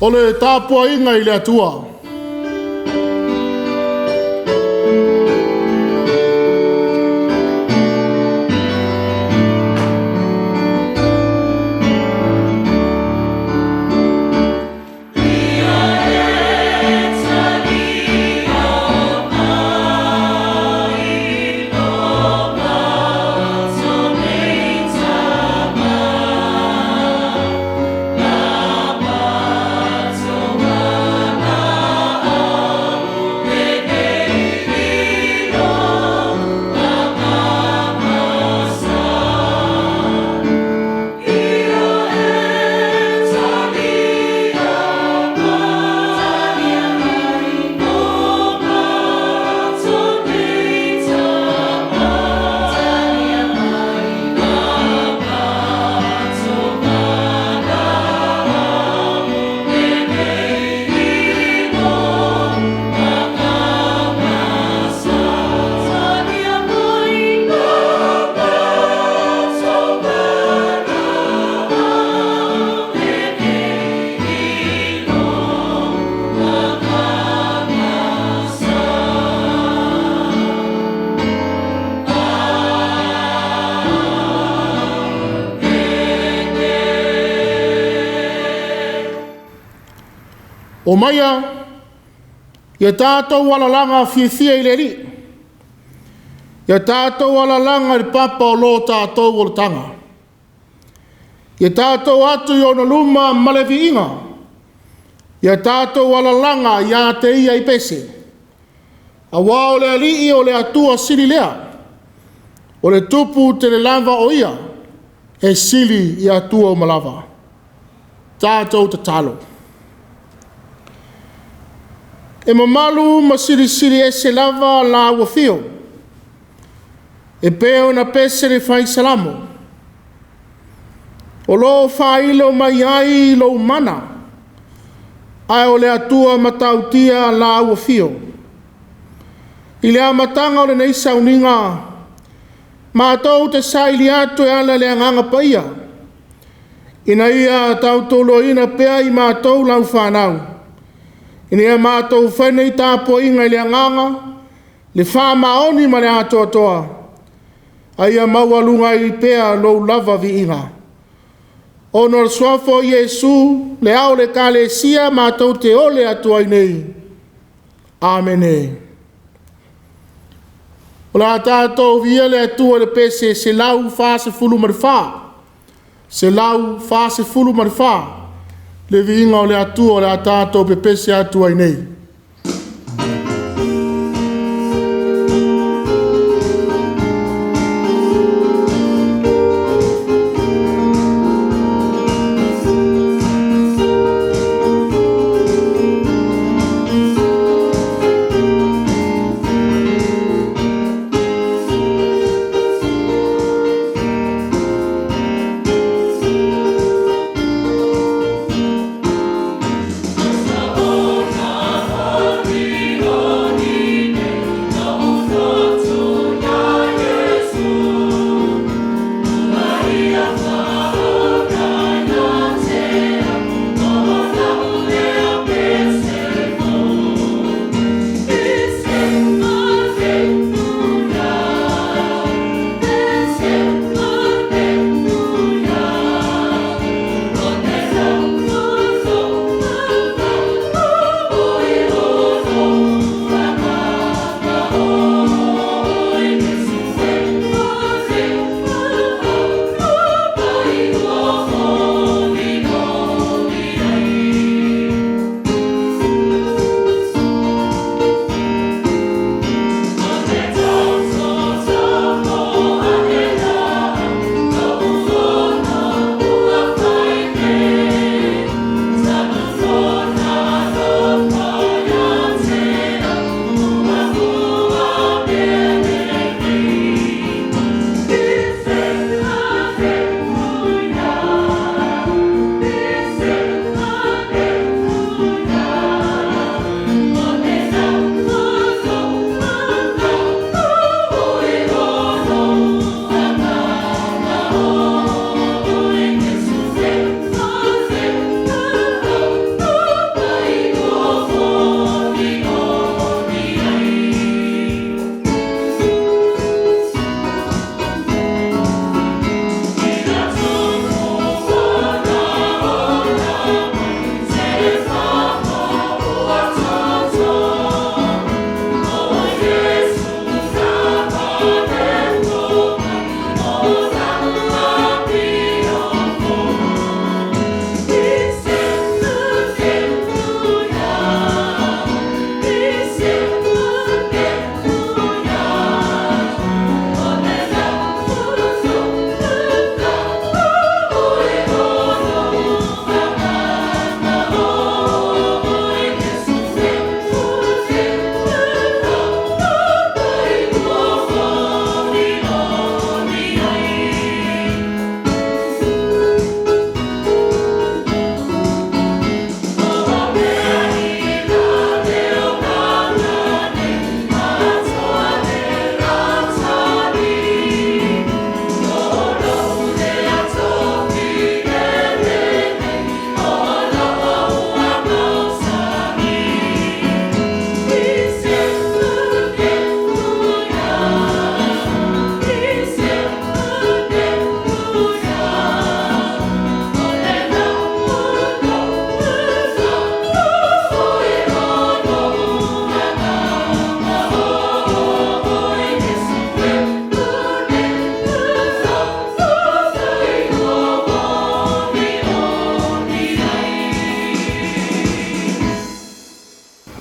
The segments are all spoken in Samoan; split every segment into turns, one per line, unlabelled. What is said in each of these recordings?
O le tapuaiga i le Atua. O maia, ia tātou alalaga fiafia i le Alii, ia tātou alalaga i le papa o lo tātou olataga. Ia tātou atu i ona luma ma le viiga, ia tātou alalaga ia te ia i pese. Auā o le Alii o le Atua sili lea, o le tupu tele lava o ia, e sili i Atua uma lava. Tātou tatalo. E mamalu ma silisili ese lava la ua fio, e pei ona pese le fai Salamo, o lo o faailo mai ai lou mana, ae o le Atua matautia la ua fio. I le amataga o lenei sauniga, matou te saili atu e ala i le Agaga Paia, ina ia tautoaluaina pea i matou lau fanau, ina ia matou fai nei tapuaiga i le agaga, le faamaoni ma le atoatoa, a ia maualuga ai pea lou lava viiga. Ona o le suafa o Iesu, le ao o le Ekalesia, matou te ole atu ai nei. Amene. O le a tatou viia le Atua i le pese 144, 144, le viiga o le Atua o le a tatou pepese atu ai nei.
Thank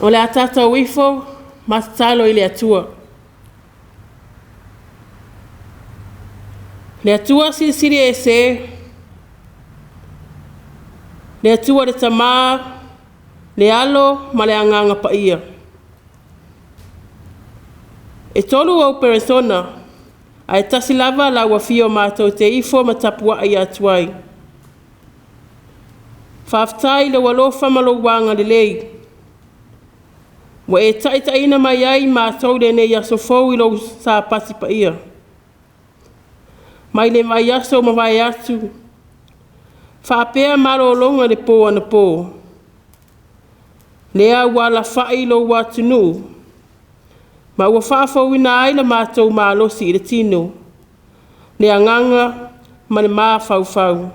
O le a tatou ifo ma tatalo i le Atua. Le Atua Silisili Ese, le Atua le Tamā, le Alo ma le Agaga Paia. E tolu ou peresona, ae tasi lava lau afio matou te ifo ma tapuai atu ai. Faafetai i lou alofa ma lou agalelei ua e taitaiina mai ai matou i lenei aso fou i lou Sapati paia. Mai le vaiaso ua mavae atu, faapea malologa i le po anapo, lea ua alafai i lou atunuu ma ua faafouina ai le matou malosi i le tino, le agaga ma le mafaufau.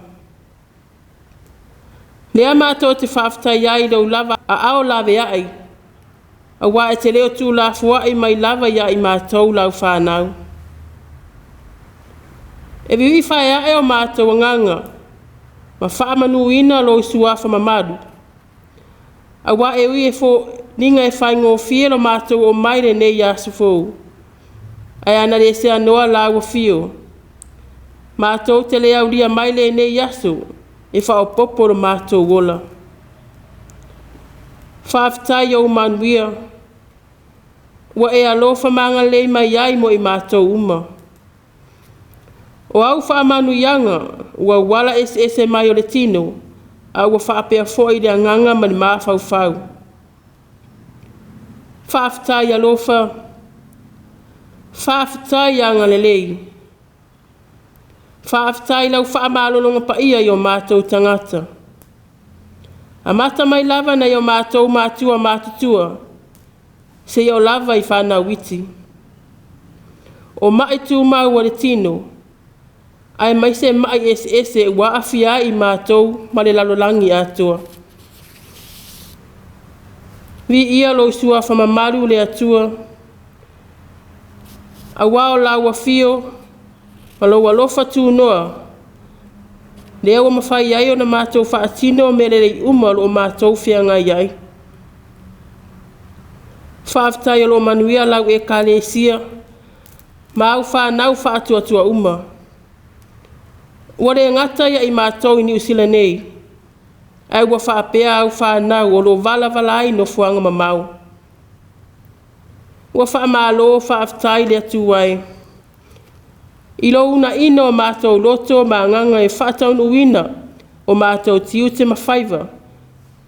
Lea matou te faafetai ai i lou lava aao laveai, aua e te le o tuulafoai mai lava ia i matou lau fanau. E vivii faeae o matou agaga ma faamanuina lou suafa mamalu, aua e ui e foliga e faigofie lo matou oo mai i lenei aso fou, ae ana le seanoa lau afio, matou te le aulia mai lenei aso e faaopoopo lo matou ola. Faafetai i ou manuia ua e alofa ma agalelei mai ai mo i matou uma. O au faamanuiaga ua auala eseese mai o le tino, a ua faapea foi le agaga ma le mafaufau. Faafetai alofa, faafetai agalelei, faafetai i lau faamalologa paia i o matou tagata. Amata mai lava nai o matou matua matutua, seia oo lava i fanau iti. O mai tumau o le tino, aemaise mai eseese ua aafia ai i matou ma le lalolagi atoa. Viia lou suafa mamalu le Atua, aua o lau afio ma lou alofa tunoa, lea ua mafai ai ona matou faatino mea lelei uma o lo o matou feagai ai. Faafetai o lo o manuia lau Ekalesia ma au fanau faatuatua uma. Ua le gata ia i matou i Niu Sila nei, ae ua faapea au fanau o lo o valavala ai i nofoaga mamao. Ua faamalo faafetai le Atua e i lou uunaina o matou loto ma agaga e faataunuuina o matou tiute ma faiva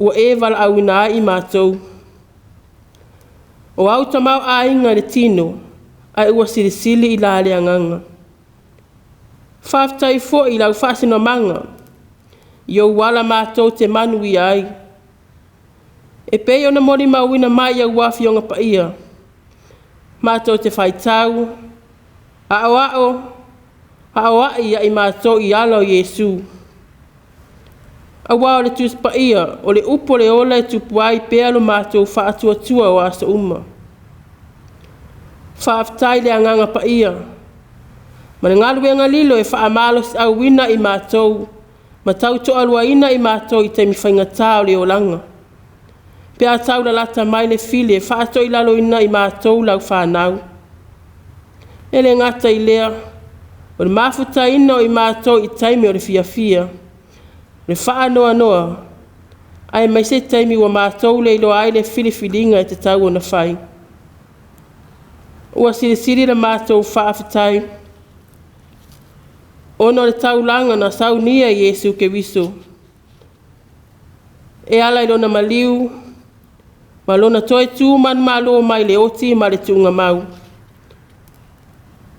ua e valaauina ai i matou. O au tamaoaiga i le tino, ae ua silisili i la le agaga. Faafetai foi i lau faasinomaga i ou ala matou te manuia ai. E pei ona molimauina mai i au Afioga Paia, matou te faitau, aoao, aoai ia i matou i ala o Iesu. Aua o le Tusi Paia, o le upu o le ola e tupu ai pea lo matou faatuatua o aso uma. Faafetai i le Agaga Paia ma le galuega lilo e faamalosiauina i matou ma tautoaluaina i matou i taimi faigata o le olaga, pe a taulalata mai le fili e faatoilaloina i matou lau fanau. E le gata i lea, o le mafutaina o i matou i taimi o le fiafia, le faanoanoa, aemaise taimi ua matou le iloa ai le filifiliga e tatau ona fai. Ua silisili la matou faafetai ona o le taulaga na saunia e Iesu Keriso e ala i lona maliu ma lona toe tu manumalo mai le oti ma le tuugamau.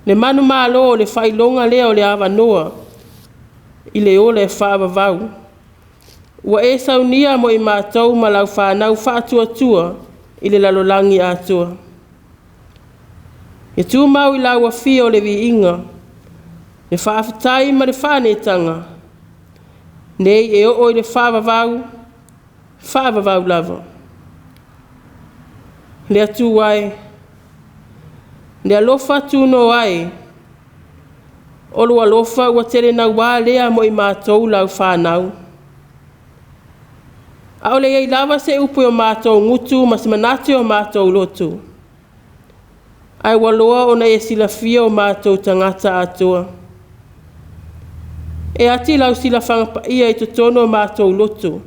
Le manumalo o le faailoga lea o le avanoa i le ola e faavavau. Ua e saunia mo i matou ma lau fanau faatuatua i le lalolagi atoa. E tumau i lau afio le viiga, le faafetai ma le faaneetaga, nei e oo i le faavavau, faavavau lava. Le Atua e, le alofa tunoa e, o lou alofa ua tele naua lea mo i matou lau fanau. ʻAʻole i ai lava se upu i o mātou gutu ma se manatu i o mātou loto. Ae ua loa ona e silafia o mātou tagata atoa. E ati lau silafaga paia i totonu o mātou loto,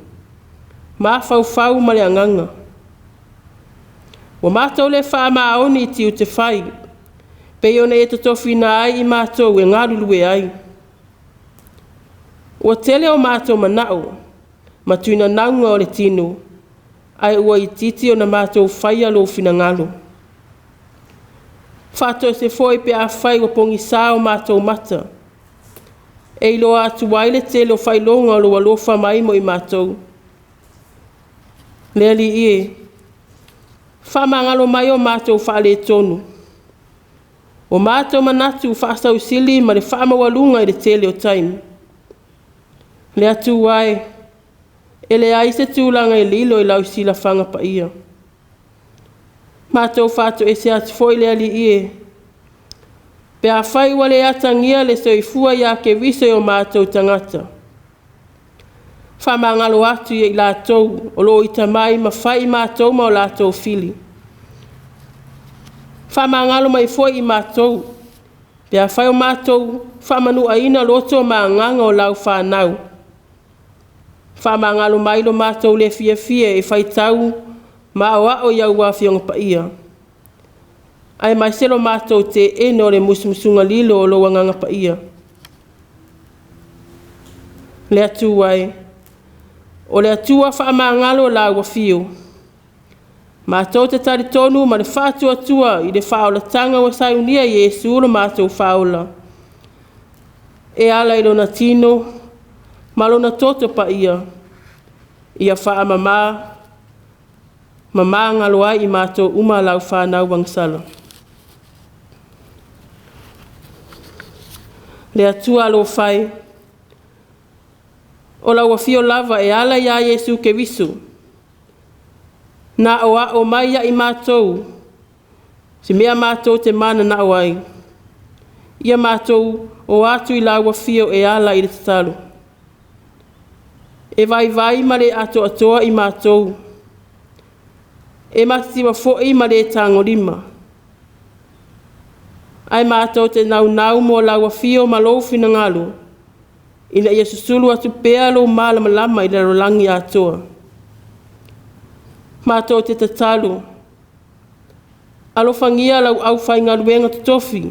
mafaufau ma le agaga. Ua mātou le faamaoni i tiute fai, pei ona e totofiina ai i mātou e galulue ai. Ua tele o mātou manao ma tuinanauga o le tino, ae ua itiiti ona mātou faia lou finagalo. Faatoese foi pe afai ua pogisā o mātou mata, e iloa atu ai le tele o faailoga o lou alofa mai mo i mātou. Le Alii e, faamagalo mai o mātou faaletonu, o mātou manatu faasausili ma le faamaualuga i le tele o taimi. Le Atua e, e leai se tulaga e lilo i lau silafaga paia. Matou faatoese atu foi le Alii e, pe afai ua le atagia le soifua ia Keriso i o matou tagata, faamagalo atu ia i latou o lo o ita mai ma fai i matou ma o latou fili. Faamagalo mai foi i matou, pe afai o matou faamanuaina loto ma agaga o lau fanau. Faamagalo mai lo matou le fiafia e faitau ma aoao i au Afioga Paia, aemaise lo matou teena o le musumusuga lilo o lou Agaga Paia. Le Atua e, o le Atua faamagalo lau afio. Matou te talitonu ma le faatuatua i le faaolataga ua saunia e Iesu lo matou faaola, e ala i lona tino ma lona toto paia, ia faamama ma magalo ai i matou uma lau fanau agasala. Le Atua alofa e, o lau afio lava e ala iā Iesu Keriso, na aoao mai ia i matou se mea matou te mananao ai, ia matou o atu i lau afio e ala i le tatalo. E vaivai ma le atoatoa i matou, e matitiva foi ma le tagolima, ae matou te naunau mo lau afio ma lou finagalo, ina ia susulu atu pea lou malamalama i le lalolagi atoa. Matou te tatalo, alofagia lau aufaigaluega totofi,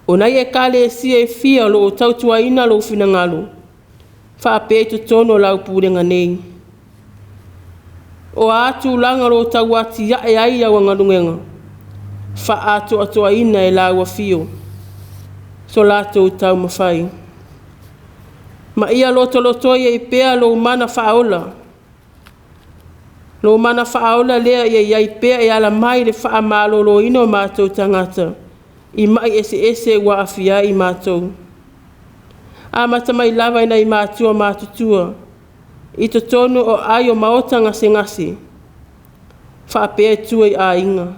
o nai ekalesia e fia o lo o tautuaina lou finagalo, faapea i totonu o lau pulega nei. O a tulaga o lo o tauatiae ai au galuega, faaatoatoaina e lau afio so latou taumafai. Ma ia lotolotoi ai pea lou mana faaola, lou mana faaola lea ia i ai pea e ala mai le faamaloloina o matou tagata i mai eseese ua aafia ai matou. Amata mai lava i nai matua matutua i totonu o ai o maota gasegase, faapea i tua i aiga,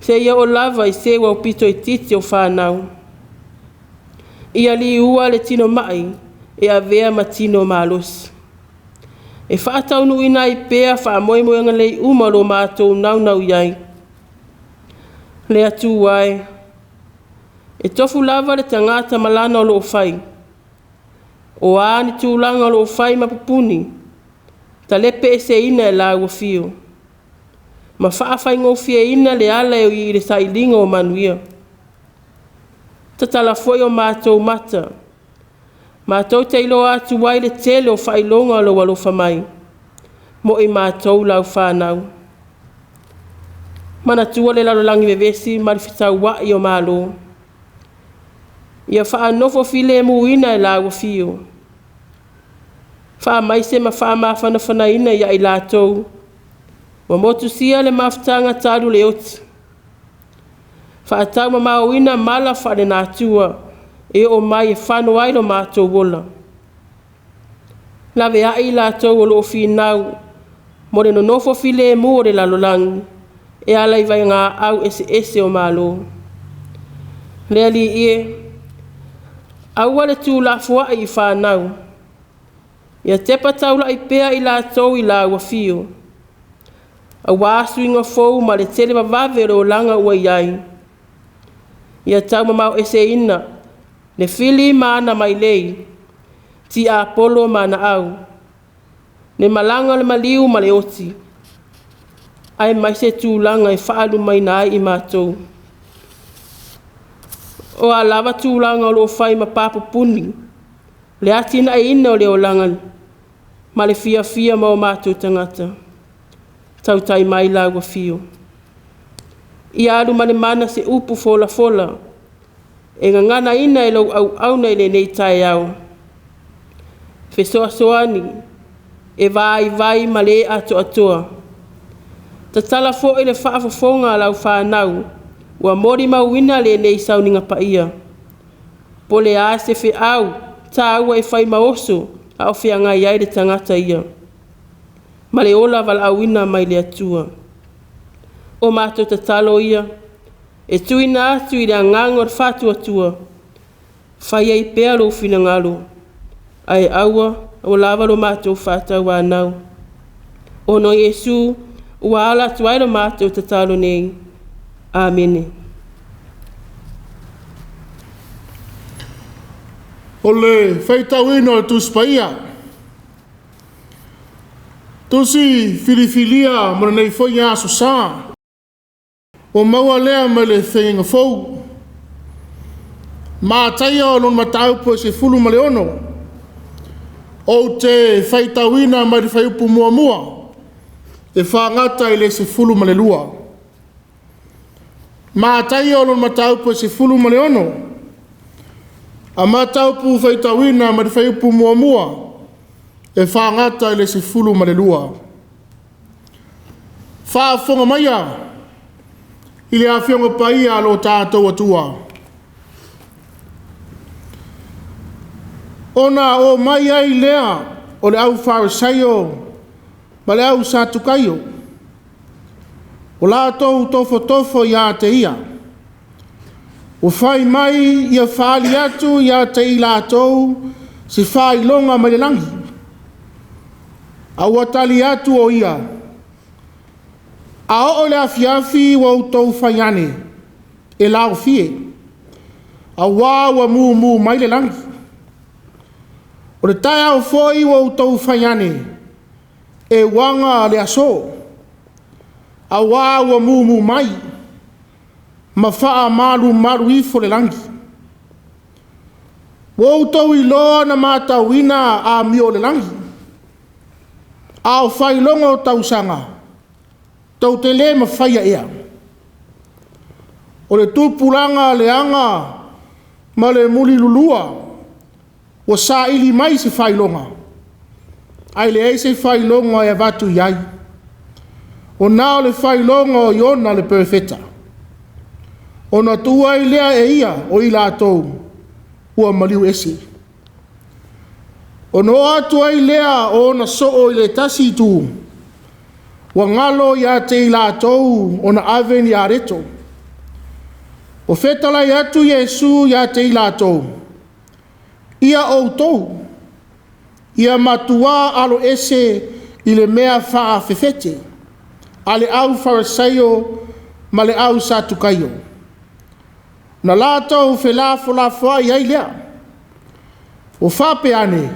seia oo lava i se ua aupito itiiti o fanau. Ia liua le tino mai e avea ma tino malosi, e faataunuuina ai pea faamoemoega lelei uma o lo matou naunau i ai. Le Atua e, e tofu lava le tagata ma lana o lo o fai. O a ni tulaga o lo o fai ma pupuni, talepe eseina e lau afio, ma faafaigofieina le ala e ui i le sailiga o manuia. Tatala foi o matou mata, matou te iloa atu ai le tele o faailoga o lou alofa mai, mo i matou lau fanau. Manatua le lalolagi vevesi ma le fetauai o malo. Ia faanofo filemuina e lau afio. Faamaise ma faamafanafanaina ia i latou ua motusia le mafutaga talu le oti. Faataumamaoina mala faalenatura e oo mai e fano ai lo matou ola. Laveai i latou o lo o finau mo le nonofo filemu o le lalolagi e ala i vaegaau eseese o malo. Le Alii e, aua le tuulafoai i fanau. Ia tepa taula'i pea i latou i Lau Afio, auā suiga fou ma le tele vavave o le olaga ua i ai. Ia taumamaoeseina le fili ma ana mailei, tiapolo ma ana au, le malaga a le maliu ma le oti, aemaise tulaga e faaalumaina ai i matou. O a lava tulaga o lo o fai ma papupuni le atinaeina o le olaga ma le fiafia mo matou tagata, tautai mai Lau Afio. Ia alu ma le mana se upu folafola e gaganaina e lau auauna i lenei taeao. Fesoasoani e vaivai ma le atoatoa. Tatala foi le faafofoga a lau fanau ua molimauina lenei sauniga paia. Po o le a se feau taua e fai ma oso a o feagai ai le tagata ia ma le ola valaauina mai le Atua. O matou tatalo ia e tuuina atu i le agaga o le faatuatua, fai ai pea lou finagalo, ae aua ua lava lo matou faatauanau. Ona o Iesu ua ala atu ai lo matou tatalo nei. Amene.
O le faitauina o le Tusi Paia, Tusi filifilia mo lenei foi Aso Sa, ua maua lea mai le Feagaiga Fou. Mataia lona mataupu e 16, ou te faitauina mai le fuaiupu 1 e faagata i le 12. Mataia lona mataupu e 16, amata upu faitauina mai le fuaiupu 1 e faagata i le 12. Faafofoga maia i le Afioga Paia a lo tatou Atua. Ona oo mai ai lea o le au Farisio ma le au Satukaio, ua latou tofotofo ia te ia, ua fai mai ia faaali atu ia te i latou se faailoga mai le lagi. A ua tali atu o ia, “A oo i le afiafi ua outou fai ane, e laofie, auā ua mumu mai le lagi. O le taeao foi ua outou fai ane, e uaga le aso, auā ua mumu mai ma faamalumalu ifo le lagi. Ua outou iloa ona matauina amio o le lagi, a o faailoga o tausaga tou te le mafaia ea? O le tupulaga leaga ma le mulilulua ua saili mai se faailoga, ae leai se faailoga e avatu i ai, ua na o le faailoga o Iona le Perofeta.” Ona tuua ai lea e ia o i latou ua maliu ese. Ona o atu ai lea o ona soo i le tasi itu, ua galo ia te i latou ona ave ni areto. Ua fetalai atu Iesu ia te i latou, “Ia outou, ia matua aloese i le mea faafefete a le au Farisio ma le au Satukaio.” Na latou felafolafoai ai lea, ua faapea ane,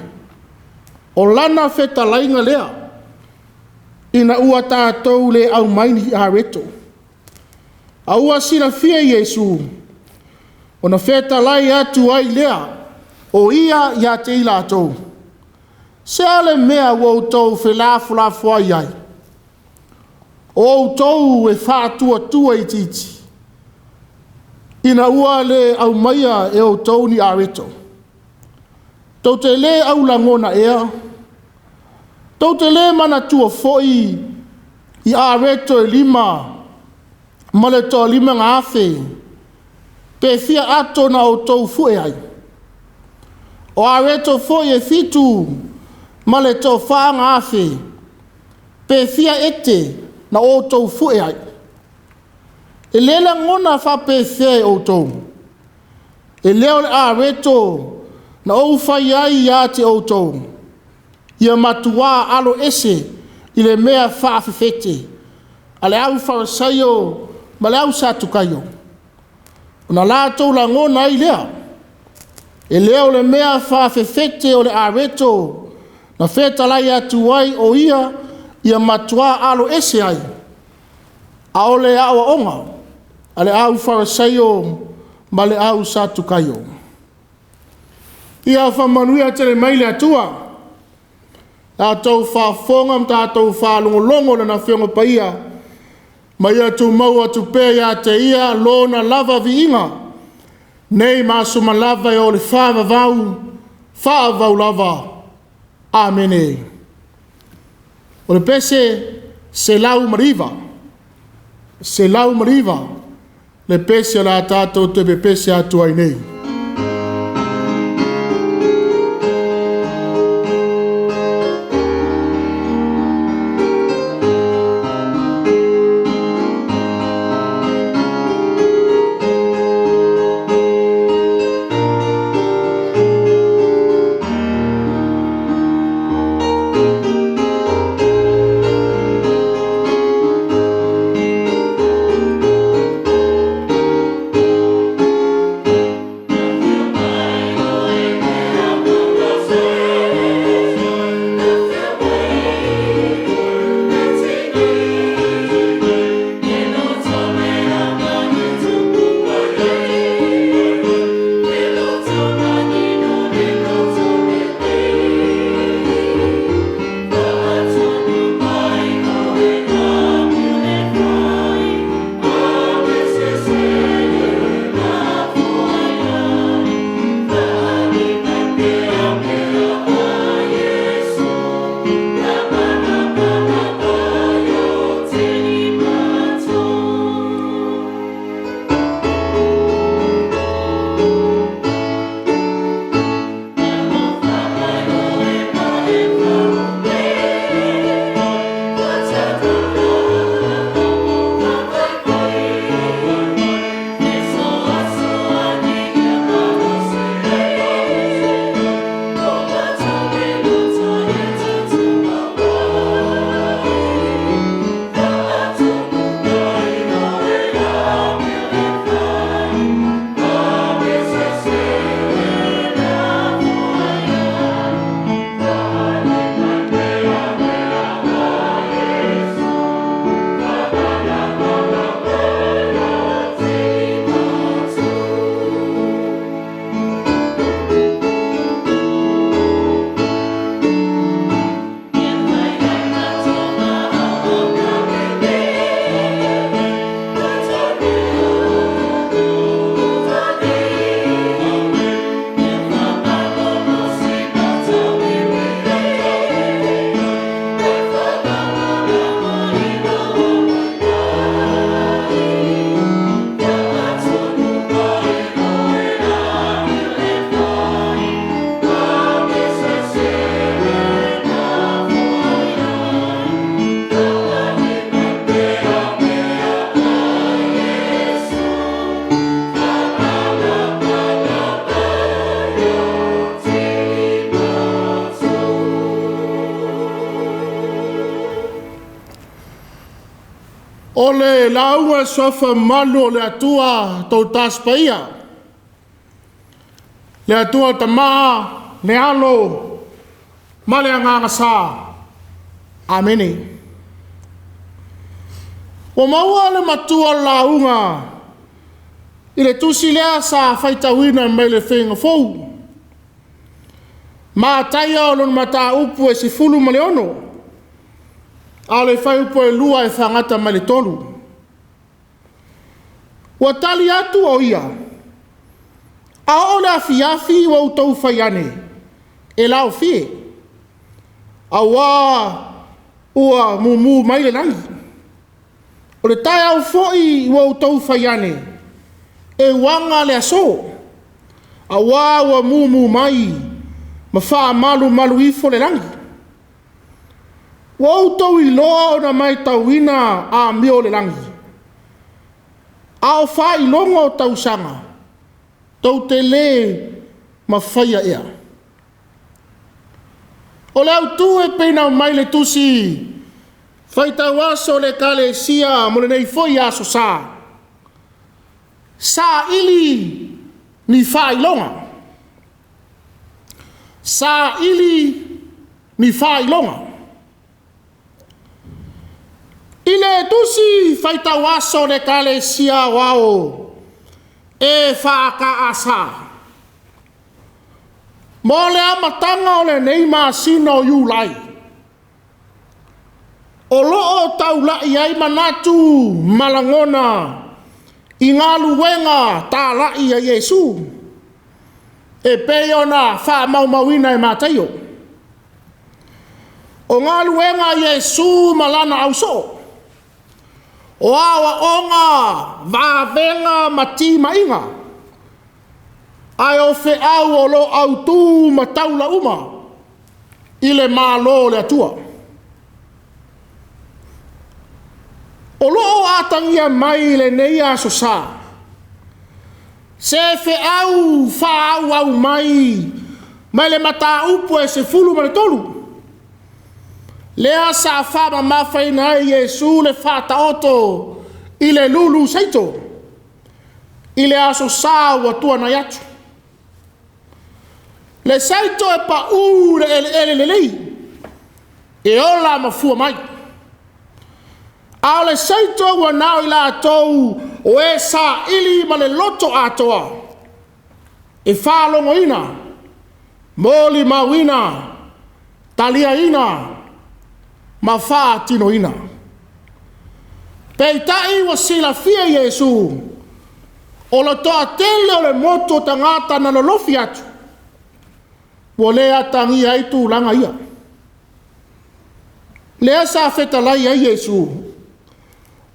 “O lana fetalaiga lea, ina ua tatou le aumai ni areto.” A ua silafia e Iesu, ona fetalai atu ai lea o Ia ia te i latou, “Se a le mea ua outou felafolafoai ai, o outou e faatuatua itiiti, ina ua le aumaia e outou ni areto? Tou te le aulagona ea? Tou te le manatua foi i areto e lima ma le toalima na afe, pe fia ato na outou fue ai? O areto foi e fitu ma le toafa na afe, pe fia ete na outou fue ai? E le lagona faapefea e outou, e le o le areto na ou fai ai ia te outou, Ia matuā alo ese i le mea faafefete a le au Farisaio ma le au Satukaio. Ona latou lagona ai lea, e le o le mea faafefete o le areto na fetalai atu ai o ia, ia matuā alo ese ai, a o le aoaoga a le au Farisaio ma le au Satukaio. Ia faamanuia tele mai le Atua, tatou faafofoga ma tatou faalogologo i Lana Afioga Paia, ma ia tumau atu pea ia te Ia Lona lava viiga, nei ma aso uma lava e oo i le faavavau, faavavau lava. Amene. O le pese 109, 109 le pese o le a tatou toe pepese atu ai nei. O le lauga suafa malu o le Atua tou tasi paia, le Atua Tama, le Alo ma le Agaga Sa. Amene. Ua maua le matua o le lauga i le tusi lea sa faitauina mai le Feiga Fou. Mataia o lona mataupu e 16, a o le fuaiupu e 2 e faagata mai le 3. Ua tali atu o ia, a oo le afiafi ua outou fai ane, e laofie, auā ua mumu mai le lagi. O le taeao foi ua outou fai ane, e uaga le aso, auā ua mumu mai ma faamalumalu ifo le lagi. Ua outou iloa ona matauina amio o le lagi, a o faailoga o tausaga tou te le mafaia ea. O le autu e pei ona aumai i le tusi faitau aso a le Ekalesia mo lenei foi aso Sa, saili ni faailoga. Saili ni faailoga. I le tusi faitau aso a le Ekalesia Aoao EFKS mo le amataga o lenei masina o Iulai, o lo o taulai ai manatu ma lagona i galuega talai a Iesu e pei ona faamaumauina e Mataio. O galuega a Iesu ma lana ausoo, o aoaoga, vavega ma timaiga, ae o feau o lo o autu ma taula uma i le Malo o le Atua. O lo o atagia mai i lenei aso Sa, se feau faaauau mai mai le mataupu e 13, lea sa faamamafaina ai Iesu le faataoto i le lulu saito i le aso Sa ua tuanai atu. Le saito e pau le eleele lelei, e ola ma fua mai. A o le saito ua na o i latou o e saili ma le loto atoa, e faalogoina, molimauina, taliaina ma faatinoina. Peitai ua silafia e Iesu, o le toatele o le motu o tagata na lolofi atu, ua le atagia ai tulaga ia. Lea sa fetalai ai Iesu,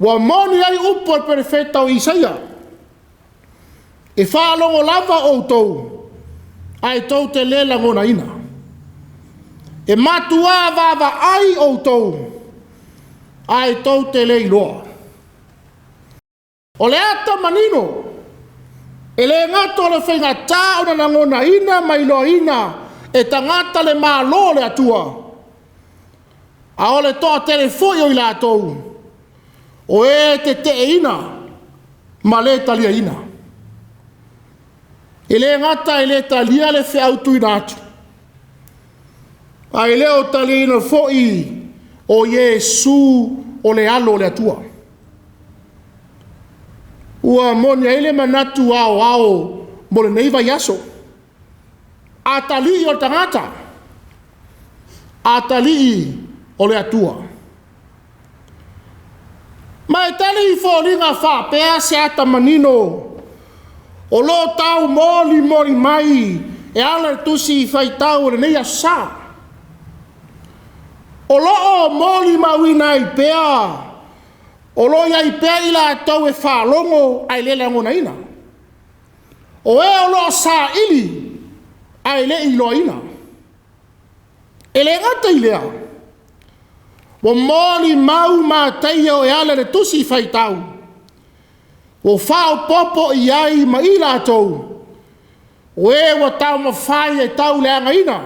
ua moni ai upu a le perofeta o Isaia, e faalogo lava outou, ae tou te le lagonaina. E matua vaavaai outou, ae tou te le iloa. O le ata manino, e le gata o le faigata ona lagonaina ma iloaina e tagata le Malo o le Atua, a o le toatele foi o i latou, o e teteeina ma le taliaina. E le gata e le talia le feau tuuina atu, ae le o taliaina foi o Iesu o le alo o le Atua. Ua moni ai le manatu aoao mo lenei vaiaso. Atalii o le tagata, atalii o le Atua. Ma e tali i foliga faapea se ata manino o lo o tau molimoli mai e ala i le tusi faitau o lenei aso Sa. O lo o molimauina ai pea, o lo o i ai pea i latou e faalogo ae le lagonaina. O e o lo o saili ae le iloaina. E le gata i lea, ua molimau Mataio e ala i le tusi faitau, ua faaopoopo i ai ma i latou, o e ua taumafai e tauleagaina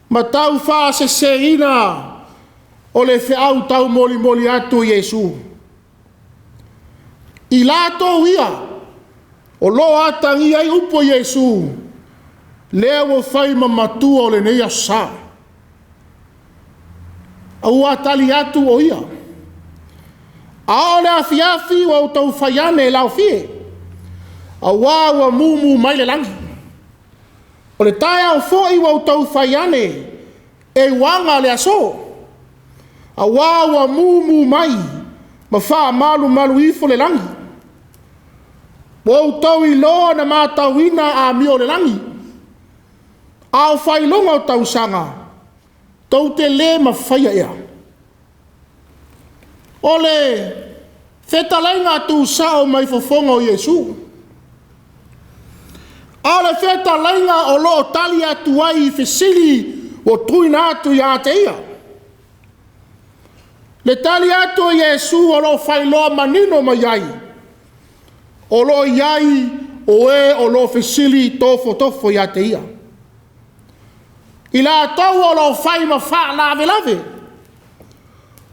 ma taufaseseina o le feau taumolimoli atu i Iesu. I latou ia o lo o atagia ai upu a Iesu, lea ua fai ma matua o lenei aso Sa. A ua tali atu o ia. A o le afiafi ua outou fai ane e laofie, auā ua mumu mai le lagi. O le taeao foi ua outou fai ane e uaga le aso, auā ua mumu mai ma faamalumalu ifo le lagi. Ua outou iloa na matauina amio o le lagi, a o faailoga o tausaga, tou te le mafaia ea. O le fetalaiga tuusao mai fofoga o Iesu. A o le fetalaiga o lo o tali atu ai i fesili ua tuuina atu ia te ia. Le tali atu o Iesu o lo o faailoa manino mai ai, o lo o i ai o e o lo o fesili tofotofo ia te ia. I latou o lo o fai ma faalavelave,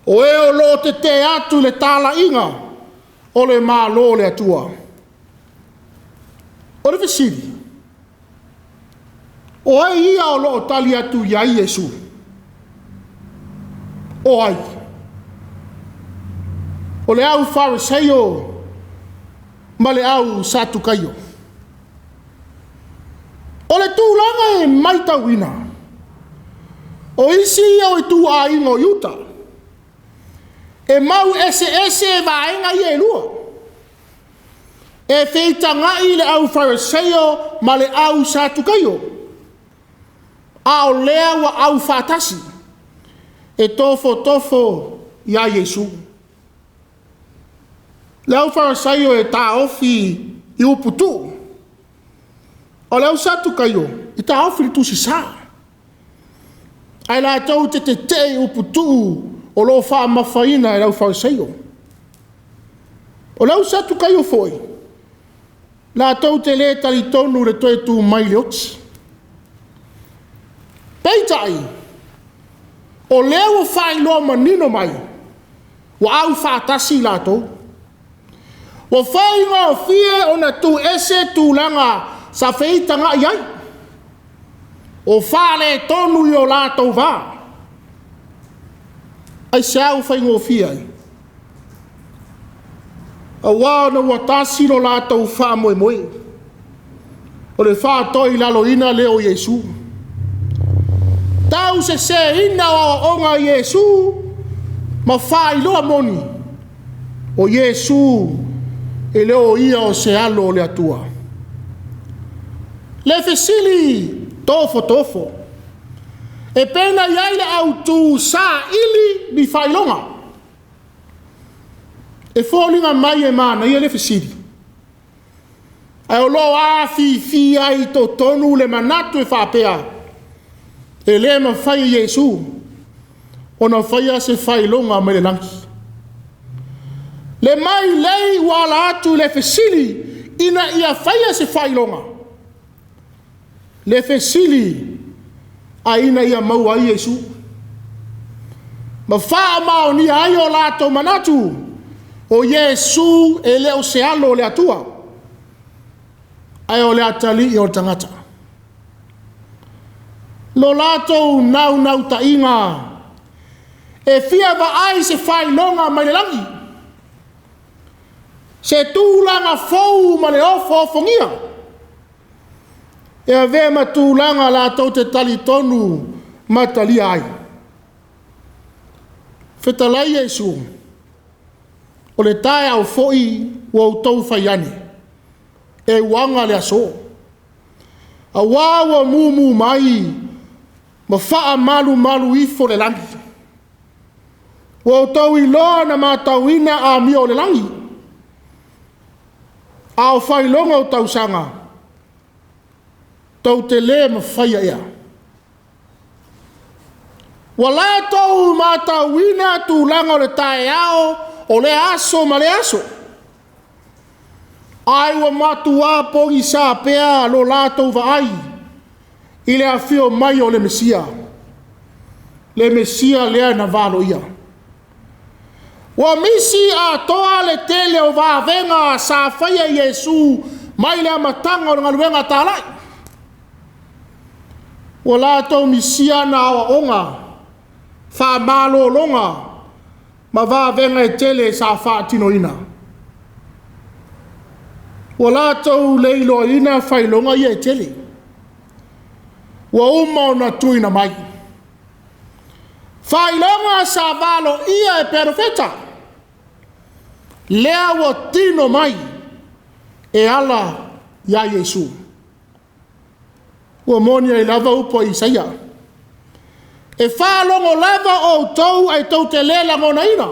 o e o lo o tetē atu i le talaiga o le Malo o le Atua. O le fesili, o ai ia o lo o tali atu i ai Iesu? O ai? O le au Fariseio ma le au Satukaio. O le tulaga e matauina, o isi ia o ituaiga o Iuta, e mau eseese vaega ia e lua. E feitagai le au Fariseio ma le au Satukaio, a o lea ua aufaatasi e tofotofo ia Iesu. Le au Fariseio e taofi i upu tuu, o le au Satukaio e taofi i le tusi sa. Ae latou te tetee i upu tuu o lo o faamamafaina e le au Fariseio. O le au Satukaio foi, latou te le talitonu i le toe tu mai le oti. Peitai, o lea ua faailoa manino mai, ua aufaatasi i latou. Ua faigofie ona tu ese tulaga sa feitagai ai, o faaletonu i o latou va. Aisea ua faigofie ai? Aua ona ua tasi lo latou faamoemoe, o le faatoilaloina lea o Iesu. Tauseseina o aoaoga a Iesu ma faailoa moni, o Iesu e le o ia o se alo o le Atua. Le fesili tofotofo, e pei ona i ai le autu saili ni faailoga. E foliga mai e manaia le fesili, ae o lo o afifi ai i totonu le manatu e faapea, e le mafai e Iesu ona faia se faailoga mai le lagi. Le mailei ua ala atu i le fesili ina ia faia se faailoga, le fesili a ina ia maua ai Iesu, ma faamaonia ai o latou manatu, o Iesu e le o se alo o le Atua, ae o le atalii o le tagata. Lo latou naunautaiga e fia vaai se faailoga mai le lagi, se tulaga fou ma le ofoofogia, e avea ma tulaga latou te talitonu ma talia ai. Fetalai Iesu, o le taeao foi ua outou fai ane, e uaga le aso, aua ua mumu mai ma faamalumalu ifo le lagi. Ua outou iloa na matauina amio o le lagi, a o faailoga o tausaga, tou te le mafaia ea. Ua latou matauina tulaga o le taeao, o lea aso ma lea aso, ai ua matua pogisa pea lo latou vaai i le afio mai o le Mesia, le Mesia lea na valoia. Ua misi atoa le tele o vavega sa faia Iesu mai le amataga o le galuega talai. Ua latou misia na aoaoga, faamalologa ma vavega e tele sa faatinoina. Ua latou le iloaina failoga ia e tele, ua uma ona tuuina mai. Failoga sa valoia e perofeta, lea ua tino mai e ala ia Iesu. Ua moni ai lava upu a Isaia, e faalogo lava outou ae tou te le lagonaina,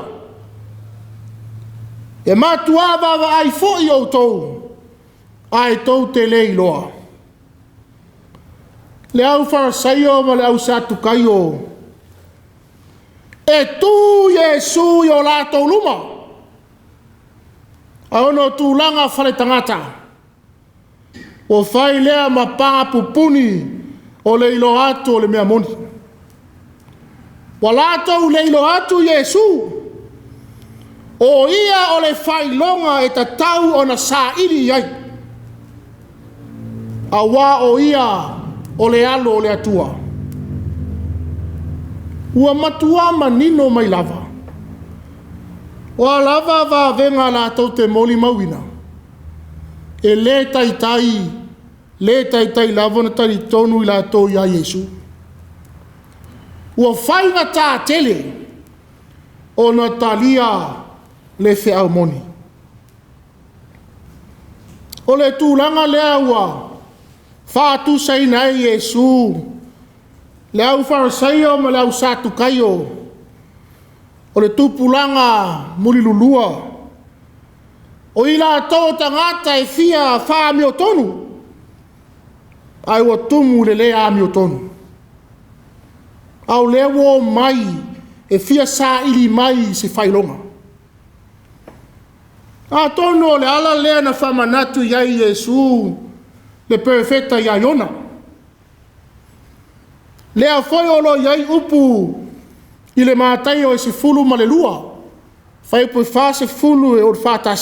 e matua vaavaai foi outou ae tou te le iloa. Le au Fariseio ma le au Satukaio, e tu Iesu i o latou luma, a ono tulaga faletagata, ua fai lea ma pagapupuni O le iloa atu o le mea moni. Ua latou le iloa atu Iesu, o ia o le faailoga e tatau ona saili i ai, auā o ia o le alo o le Atua. Ua matua manino mai lava, o a lava vavega latou te molimauina, e lē taitai, lē taitai lava ona talitonu i latou ia Iesu. Ua faigata tele ona talia le feau moni. O le tulaga lea ua faatusaina ai Iesu le au Farisaio ma le au Satukaio, o le tupulaga mulilulua, o i latou o tagata e fia faamiotonu, ae ua tumu i le le amiotonu. A o lea ua omai e fia saili mai se faailoga. Atonu o le ala lea na faamanatu i ai Iesu le perofeta ia Iona. Lea foi o lo o i ai upu i le Mataio e 12, fuaiupu 40 e oo i le 41.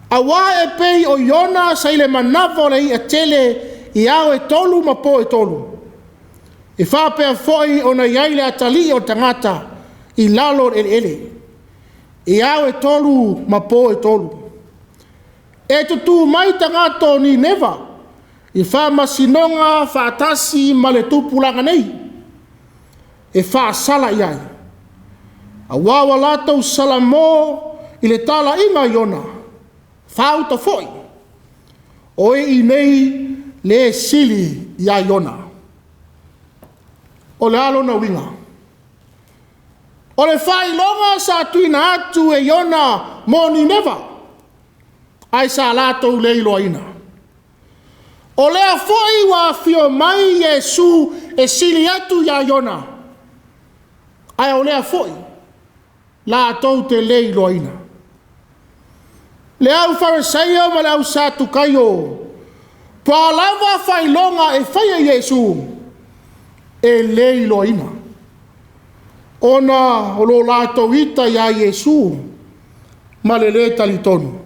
Auā e pei o Iona sa i le manava o le i'a tele i ao e tolu ma po e tolu, e faapea foi ona i ai le atalii o le tagata i lalo o le eleele, i ao e tolu ma po e tolu. E tutū mai tagata o Nineva i faamasinoga faatasi ma le tupulaga nei, e faasala i ai, auā ua latou salamo i le talaiga a Iona, faauta foi, o e i inei le sili ia Iona. O le a lona uiga? O le faailoga sa tuuina atu e Iona mo Nineva, ae sa latou le iloaina. O lea foi ua afio mai Iesu e sili atu ia Iona, ae o lea foi latou te le iloaina. Le au Farisaio ma le au Satukaio, po a lava faailoga e faia e Iesu, e le iloaina, ona o lo latou ita ia Iesu ma le lē talitonu,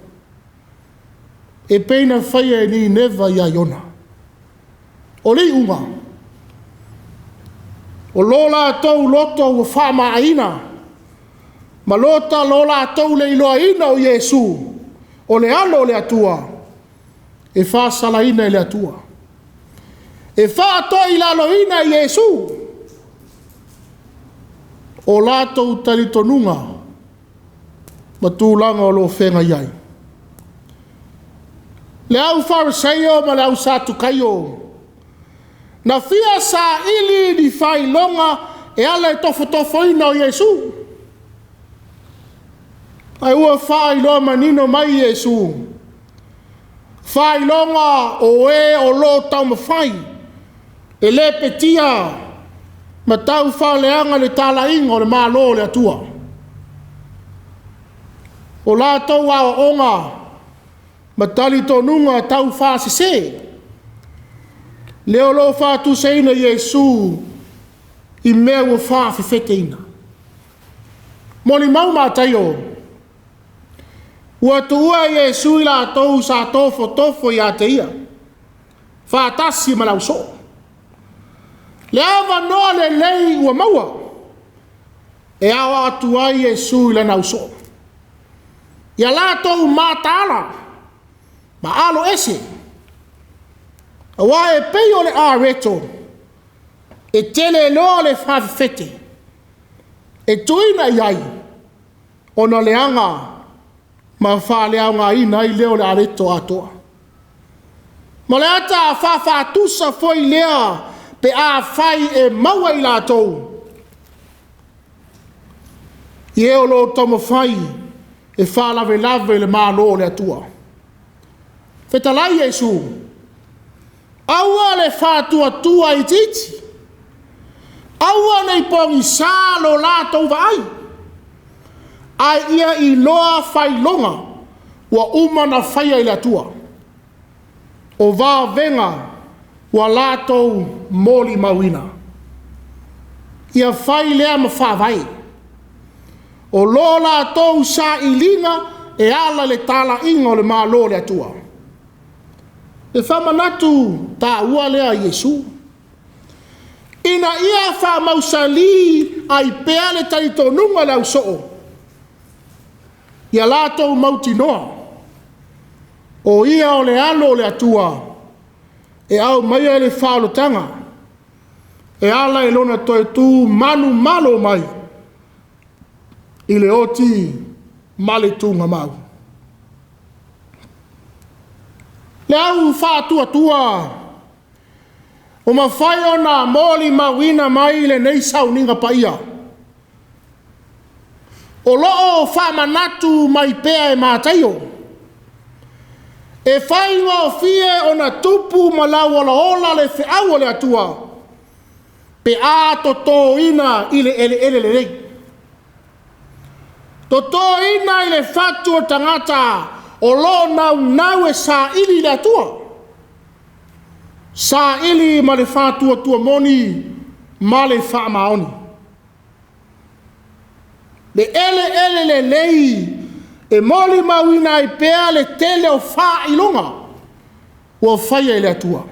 e pei ona faia e Nineva ia Iona. O le iuga, o lo latou loto ua faamaaina, ma lo latou le iloaina o Iesu, o le alo o le Atua, e faasalaina e le Atua. E faatoilaloina e Iesu o latou talitonuga ma tulaga o lo o feagai ai. Le au Farisaio ma le au Satukaio, na fia saili ni faailoga e ala i tofotofoina o Iesu. Ae ua faailoa manino mai Iesu, faailoga o e o lo o taumafai e lepetia ma taufaaleaga le talaiga o le Malo o le Atua. O latou aoaoga ma talitonuga taufaasese, lea o lo o faatusaina Iesu i mea ua faafefeteina. Molimau Mataio, ua tuua Iesu i latou sa tofotofo ia te ia, faatasi ma le ausoo. Le avanoa lelei ua maua, e ao atu ai Iesu i lana ausoo. Ia latou mataala ma alo ese, auā e pei o le areto, e tele loa le faafefete, e tuina i ai, ona leaga ma faaleaogaina ai lea o le areto atoa. Ma le ata faafatusa foi lea pe afai e maua i latou, i e o lo o taumafai e faalavelave le Malo o le Atua. Fetalai Iesu, aua le faatuatua itiiti, aua ne i pogisa lo latou vaai, ae ia iloa faailoga ua uma ona faia e le Atua. O vavega ua latou molimauina. Ia fai lea ma faavae o lo latou sailiga e ala i le talaiga o le Malo o le Atua. E faamanatu taua lea a Iesu, ina ia faamausali ai pea le talitonuga o le ausoo, ia latou mautinoa, o ia o le alo o le Atua, e aumaia le faaolataga, e ala i lona toe tu manumalo mai, i le oti ma le tugamau. Le au faatuatua ua mafai ona molimauina mai lenei sauniga paia, o lo o faamanatu mai pea e Mataio, e faigofie ona tupu ma lauolaola le feau o le Atua, pe a totoina i le eleele lelei. Totoina i le fatu o tagata o lo o naunau e saili i le Atua. Saili ma le faatuatua moni ma le faamaoni. Le eleele lelei e molimauina ai pea le tele o faailoga ua faia e le Atua.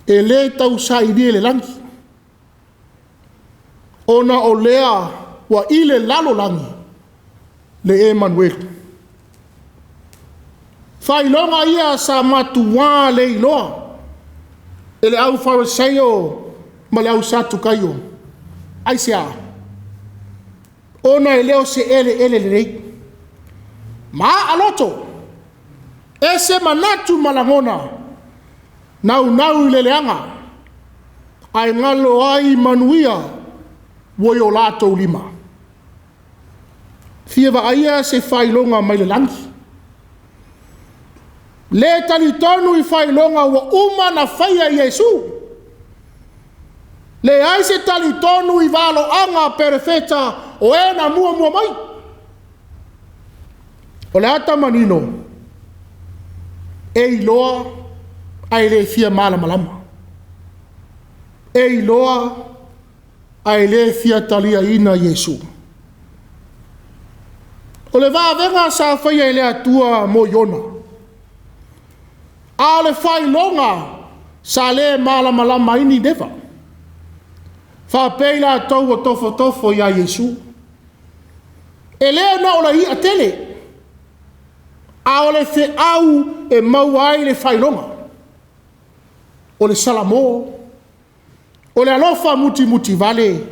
E le tausaili e le lagi, ona o lea ua i le lalolagi le Emanuelu. Faailoga ia sa matuā le iloa e le au Fariseio ma le au Satukaio. Aisea? Ona e le o se eleele lelei. Maa loto, ese manatu ma lagona, naunau i le leaga, ae galo ai manuia ua i o latou lima. Fia vaaia se faailoga mai le lagi. Le talitonu i faailoga ua uma ona faia e Iesu. Leai se talitonu i valoaga perofeta o e na muamua mai. O le ata manino, e iloa ae le fia malamalama. E iloa ae le fia taliaina Iesu. O le vavega sa faia e le Atua mo Iona, a o le faailoga sa le malamalama ai Nineva. Faapea i latou ua tofotofo ia Iesu. E le na o le i'a tele, a o le feau e maua ai le faailoga. O le Salamo, o le alofa mutimutivale,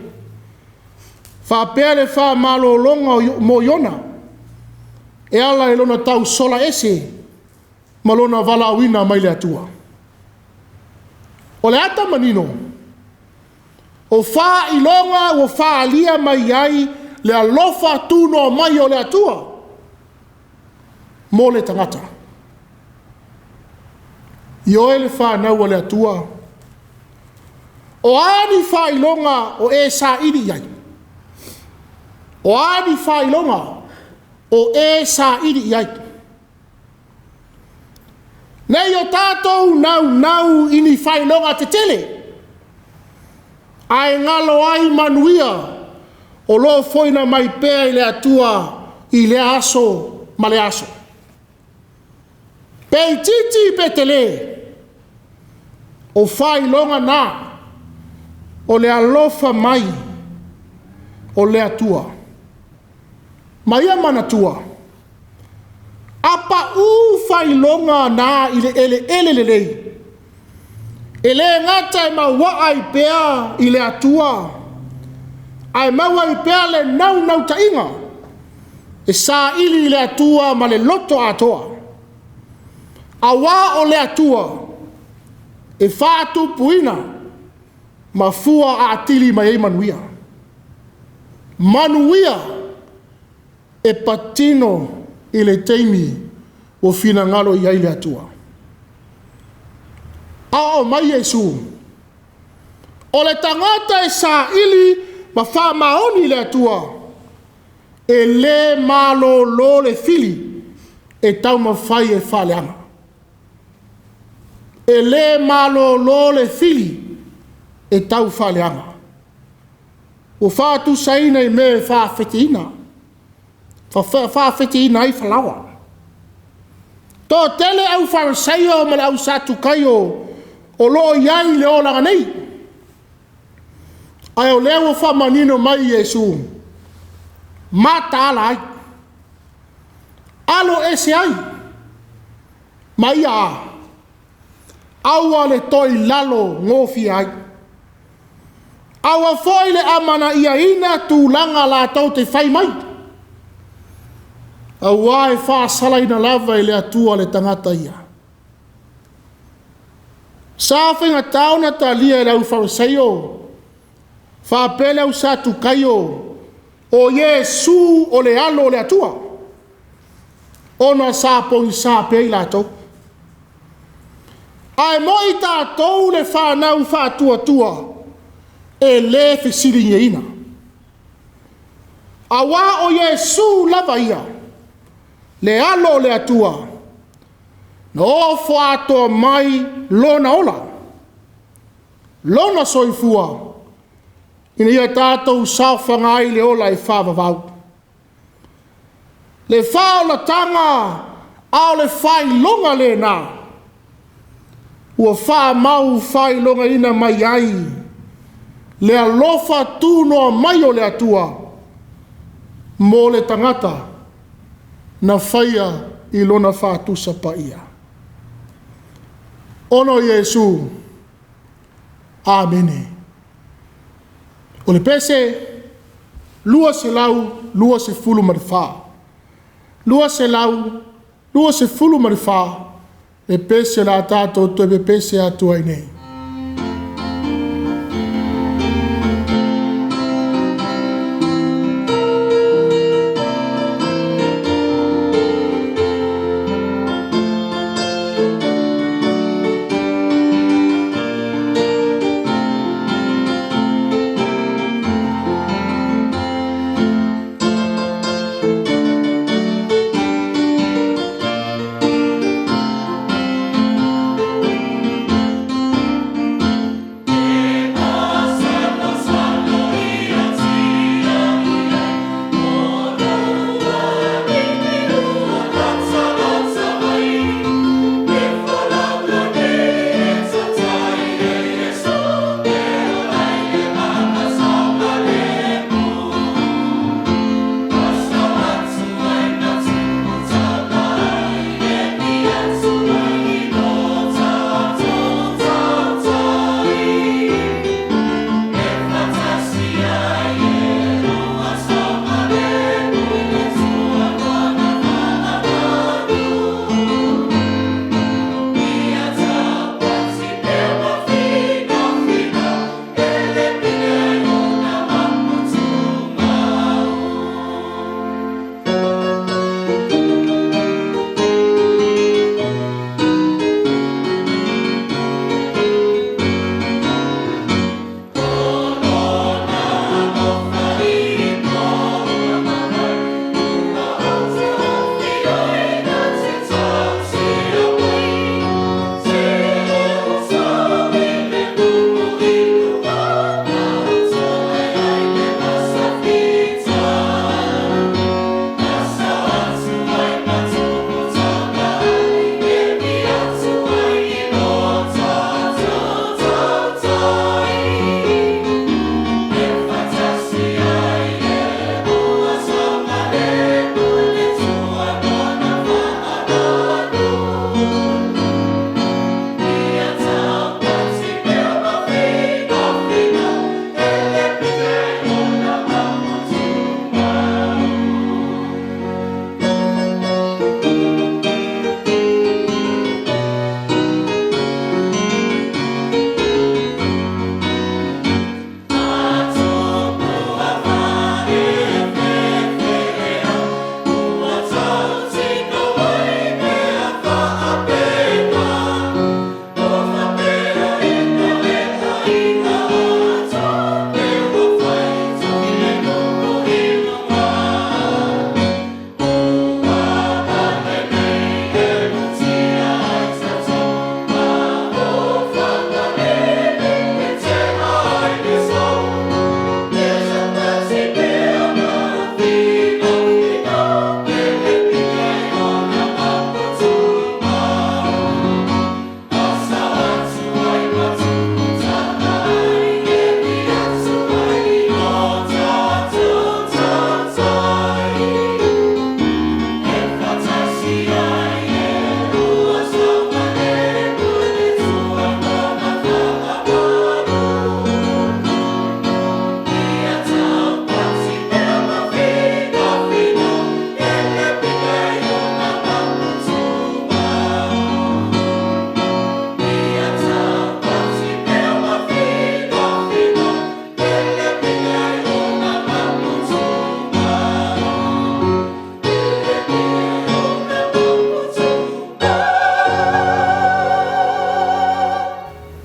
faapea le faamalologa mo Iona, e ala i lona tausola ese ma lona valaauina mai le Atua. O le ata manino, o faailoga ua faaalia mai ai le alofa tunoa mai o le Atua mo le tagata. Ioe le fanau a le Atua, o a ni faailoga o e saili i ai? O a ni faailoga o e saili i ai? Nei o tatou naunau i ni faailoga tetele, ae galo ai manuia o lo o foina mai pea i le Atua i lea aso ma le aso. Pe itiiti pe tele, o faailoga na o le alofa mai o le Atua. Ma ia manatua, a pau faailoga na i le eleele lelei, e le gata e mauaa ai pea i le Atua, ae maua ai pea le naunautaiga e saili i le Atua ma le loto atoa. Auā o le Atua e faatupuina ma fua atili mai ai manuia. Manuia e patino i le taimi ua finagalo i ai le Atua. Aoao mai Iesu, o le tagata e saili ma faamaoni i le Atua, e le malolo le fili e taumafai e faaleaga. E lē malōlō le fili e tau faaleaga. Ua faatusaina i mea e faafeteina, faafeteina ai falaoa. Toatele au Farisaio ma le au Satukaio o lo o i ai i le olaga nei, ae o lea ua faamanino mai Iesu, mataala ai, alo ese ai, ma ia a, aua le toe i lalo gofie ai. Aua foi le amanaiaina tulaga latou te fai mai, aua e faasalaina lava e le Atua le tagata ia. Sa faigata ona talia e le aufaifaarisaio faapea le au Satukaio o Iesu o le alo o le Atua, ona sa pogisa pea i latou. Ae moi tatou le fanau faatuatua e le fesiligiaina. Aua o Iesu lava ia, le alo o le Atua, na ofo atoa mai lona ola, lona soifua, ina ia tatou saofaga ai le ola e faavavau. Le faaolataga a o le faailoga lena ua faamau faailogaina mai ai le alofa tunoa mai o le Atua mo le tagata na faia i lona faatusa paia. Ona o Iesu, Amene. O le pese 224, 224 le pese o le a tatou toe pepese atu ai nei.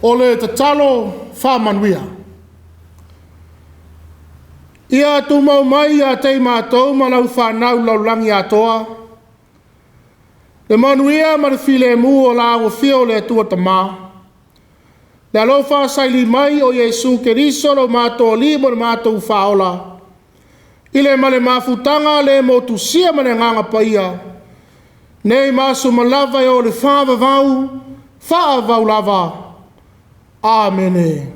O le tatalo faamanuia. Ia tumau mai ia te i matou ma lau fanau lalolagi atoa, le manuia ma le filemu o la afio o le Atua Tama, le alofa saili mai o Iesu Keriso lo matou Alii ma lo matou Faaola, i le ma le mafutaga le motusia ma le Agaga Paia, nei ma aso uma lava e oo i le faavavau, faavavau lava. Amene.